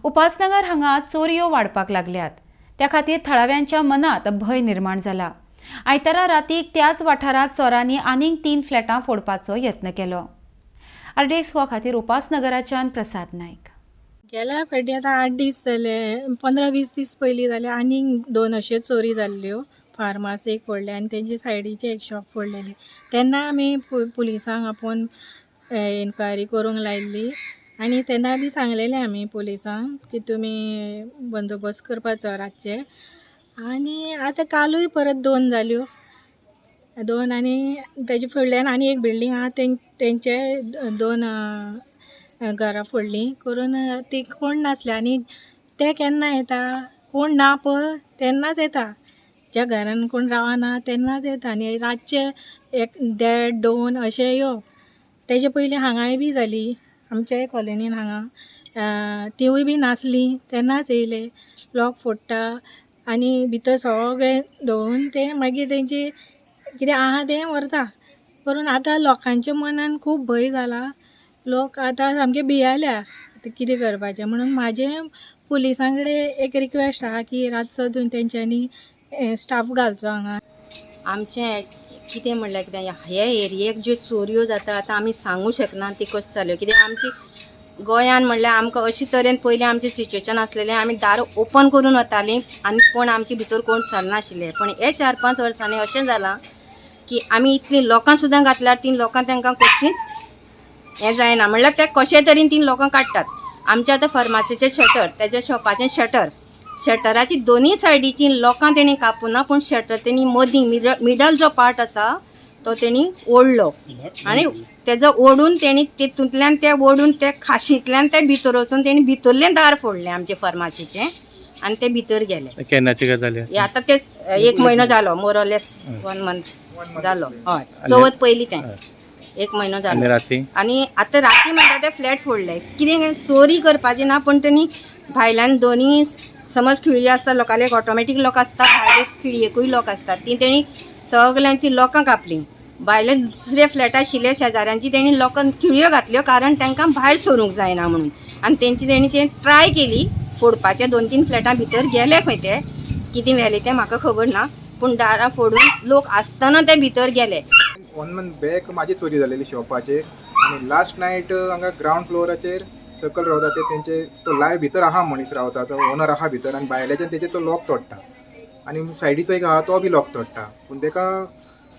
उपासनगर हांगा चोरयो वाडपाक लागल्यात. त्या खातीर थळाव्यांच्या मनात भंय निर्माण जाला. आयतारा रातीक त्याच वाठारांत चोरांनी आनीक 3 फ्लॅटां फोडपाचो यत्न केलो. आरडीएक्स गोवा खातीर उपासनगराच्यान प्रसाद नायक. गेल्या फावटी आतां 8 दीस जाले, 15-20 दीस पयलीं जाले, आनीक 2 अश्यो चोरी जाल्ल्यो. फार्मास एक फोडले आनी तेंचे सायडीचे एक शॉप फोडलेले. तेन्ना आमी पुलिसांक आपोवन इन्क्वायरी करूंक लायल्ली आनी तेन्ना बी सांगलेलें आमी पुलिसांक की तुमी बंदोबस्त करपाचो रातचे. आनी आतां कालूय परत 2 जाल्यो, 2 आनी तेजे फुडल्यान आनी एक बिल्डींग आहा, तेंचे 2 घरां फोडलीं करून ती कोण नासले. आनी ते केन्ना येता, कोण ना पळय तेन्नाच येता, ज्या घरान कोण रावना तेन्नाच येता. आनी रातचे 1, 1.5, 2 अशें येवप. तेजे पयलीं हांगाय बी जाली आमच्याय कॉलनीन हांगा, तिवूय बी नासली तेन्नाच येयले, लॉक फोडटा आनी भितर सगळें धुवन ते मागीर तेंची कितें आहा तें व्हरता. करून आतां लोकांच्या मनान खूब भंय जाला, लोक आतां सामके भियेल्या आतां कितें करपाचें. म्हणून म्हाजें पुलिसां कडेन एक रिक्वेस्ट आहा की रातचो तेंच्यांनी स्टाफ घालचो हांगा. आमचें कितें म्हणल्यार कितें ह्या एरियेक ज्यो चोरयो जाता आतां आमी सांगू शकना ती कशी जाल्यो. कित्याक आमची गोंयान म्हणल्यार आमकां अशे तरेन पयलीं आमचें सिच्युएशन आसलेलें, आमी दार ओपन करून वतालीं आनी कोण आमचे भितर कोण सरनाशिल्ले. पूण हे 4-5 वर्सांनी अशें जालां की आमी इतलीं लोकां सुद्दां घातल्यार तीं लोकां तांकां कशींच हें जायना, म्हणल्यार ते कशे तरेन तीं लोकां काडटात. आमच्या आतां फार्मासीचें शटर, तेज्या शॉपाचें शटर, शटराची दोनूय सायडीची लोकां तेणी कापूना, पूण शटर तेणी मदीं मिडल जो पार्ट आसा तो तेणी ओडलो आनी तेजो ओडून तेणी तितूंतल्यान ते ओडून ते खाशींतल्यान ते भितर वचून तेणी भितरलें दार फोडलें आमचे फार्मासीचें आनी ते भितर गेले. केन्नाची गजाल? हे आतां ते 1 म्हयनो जालो, मोरलेस 1 मंथ जालो. हय, चवथ पयलीं तें 1 म्हयनो जालो. राती आनी आतां राती म्हणटा ते फ्लॅट फोडले. कितें चोरी करपाची ना, पूण तेणी भायल्यान दोनी समज खिळी आसता लोकांले, ऑटोमॅटीक लोक आसता, भायले खिळयेकूय लोक आसता, ती तेणी सगल्यांची लोकां कापली. भायले दुसरे फ्लॅट आशिल्ले शेजाऱ्यांची तेणी लोकां खिळयो घातल्यो, कारण तांकां भायर सरूंक जायना म्हणून. आनी तेंची तेणी ते ट्राय केली फोडपाचे, 2-3 फ्लॅटां भितर गेले खंय ते, कितें व्हेले तें म्हाका खबर ना, पूण दारां फोडून लोक आसतना ते भितर गेले. 1 मंथ बॅक म्हाजी चोरी जालेली शॉपाचेर आनी लास्ट नायट हांगा ग्रावंड फ्लोराचेर सकयल रावता ते तेंचे तो लायव भितर आहा मनीस रावता, तो ओनर आहा भितर आनी भायल्याच्यान तेजे तो लॉक तोडटा आनी सायडीचो एक आहा तो बी लॉक तोडटा. पूण तेका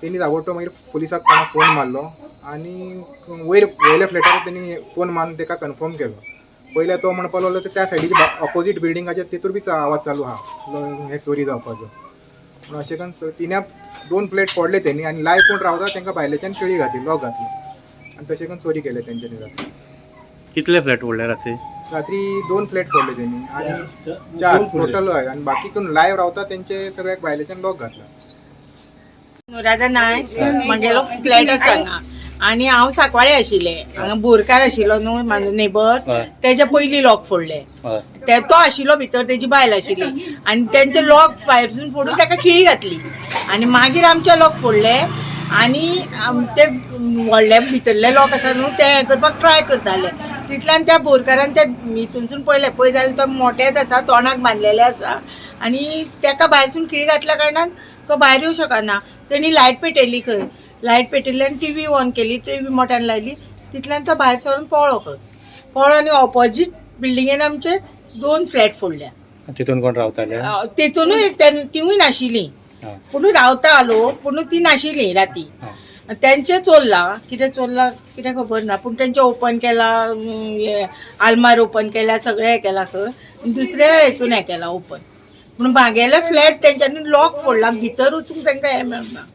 तेणी ताबडतो मागीर पुलिसाक कोणाक फोन मारलो आनी वयर वयल्या फ्लॅटार तेणी फोन मारून तेका कन्फर्म केलो. पयल्या तो म्हणपाक लागलो त्या सायडीचे ऑपोजीट बिल्डिंगाचेर तेतूर बी आवाज चालू आहा हे चोरी जावपाचो. पूण अशें करून तिन्या 2 प्लेट फोडले तेणी आनी लायव कोण रावता तांकां भायल्याच्यान खिळी घातली, लॉक घातली आनी तशें करून चोरी केले तेंच्यांनी. राती कितले फ्लॅट फोडले राती? रात्री 2 फ्लॅट फोडले तेणी आनी 4 टोटल. हय, आनी बाकी कोण लायव रावता तेंचे सगळ्याक भायल्याच्यान लॉक घातला. अनुराधा नायक, म्हगेलो फ्लॅट आसा हांगा आनी हांव सांकवाळे आशिल्लें. हांगा बोरकार आशिल्लो न्हू म्हाजो नेबर, तेज्या पयलीं लॉक फोडले. तो आशिल्लो भितर, तेजी बायल आशिल्ली आनी तेंचे लॉक भायरसून फोडून ताका खिळी घातली आनी मागीर आमचे लॉक फोडले आनी ते व्हडले भितरले लॉक आसा न्हू ते हें करपाक ट्राय करताले. तितल्यान त्या बोरकारान ते हितूनसून पळयलें, पळय जाल्यार तो मोटेच आसा, तोंडाक बांदलेले आसा आनी ताका भायरसून खिळी घातल्या कारणान तो भायर येवं शकना. तेणी लायट पेटयली खंय, लायट पेटयली आनी टीव्ही ऑन केली, टीव्ही मोठ्यान लायली, तितल्यान तो भायर सरून पळ्ळो खंय, पळ्ळो आनी ऑपोजीट बिल्डिंगेन आमचे 2 फ्लॅट फोडल्या. तितून कोण रावताले? तितूनय तिवूय नाशिल्ली, पूण रावता लोक, पूण ती नाशिल्ली राती. तेंचे चोरला, कितें चोरला कितें खबर ना, पूण तेंचे ओपन केला, आलमार ओपन केल्या, सगळें हें केलां खंय, दुसऱ्या हेतून हें केलां ओपन, पूण म्हागेले फ्लॅट तेंच्यांनी लॉक फोडला, भितर वचूंक तांकां हें मेळना.